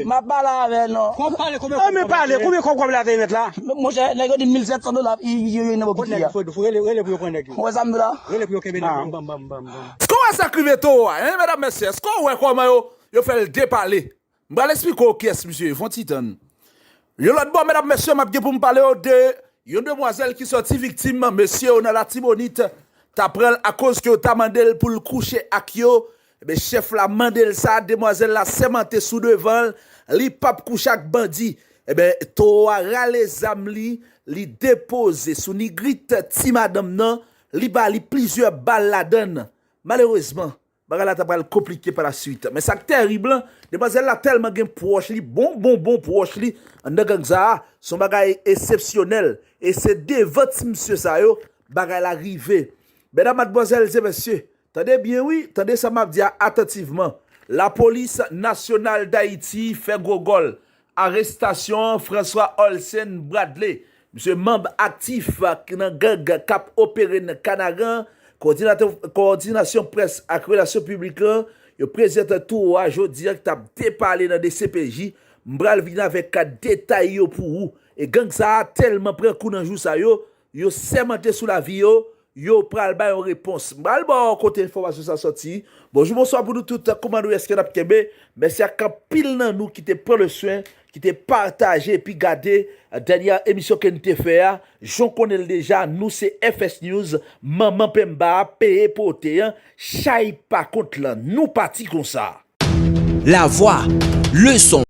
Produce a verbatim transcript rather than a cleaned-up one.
M ap pale avè non. Konbyen kòb w ap lage? Konbyen kòb w ap lage nèt la? Monchè, nèg yo di mil sèt san dola, yo, yo, yo nan bò piti a. Rele, rele pou yo pran nèg yo. Ou wè sa m di la? Rele pou yo kenbe nèg yo. Bam, bam, bam, bam, bam. Èske w wè sa k rive Towo a, hein, medam, mesye? Èske w wè kòman yo, yo fè l depale? M pral esplike w kiyès misye ye, fè yon ti tann. Yon lòt bò, medam, mesye, m ap gen pou m pale w de yon demwazèl ki sòti viktim mesye yo nan Latibonit. Ta pran l akoz ke yo ta mande l pou l kouche ak yo. Ebyen, chèf la mande l sa, demwazèl la sèmante sou devan l, li p ap kouche ak bandi. Ebyen, Towo a rale zam li, li depoze sou nigrit ti madanm nan, li ba li plizyè bal ladan l. Malerezman, bagay la ta pral konplike pa la swit. Men sa k terib lan, demwazèl la tèlman gen pwòch li, bon, bon, bon pwòch li, anndan gang sa a, se yon bagay eksepsyonèl. E se devan ti misye sa yo, bagay la rive. Medam, madmwazèl e mesye, tande byen wi, tande sa m ap di a atantivman. Lapolis Nasyonal Dayiti fè gwo gòl. Arestasyon François Olsen Bradley, misye manm aktif nan gang k ap opere nan Kanaran, kowòdinatè, kowòdinasyon près ak relasyon piblik lan, yo prezante Towo a jodi a ki t ap depale nan D C P J. M pral vin avèk detay yo pou ou. E gang sa a tèlman pran kou nan jou sa yo, yo sèmante sou lavi yo, yo pral bay yon repons. M pral ba w kote enfòmasyon sa sòti. Bonjou, bonswa pou nou tout. Kòman nou ye? Èske n ap kenbe? Mèsi ak anpil nan nou ki te pran le swen, ki te pataje epi gade, euh, dènyè emisyon ke n te fè a. Jan w konnen l deja, nou se F S News, manman penba a, peye pote an, chay pa kont lan. Nou pati konsa. La voix, le son.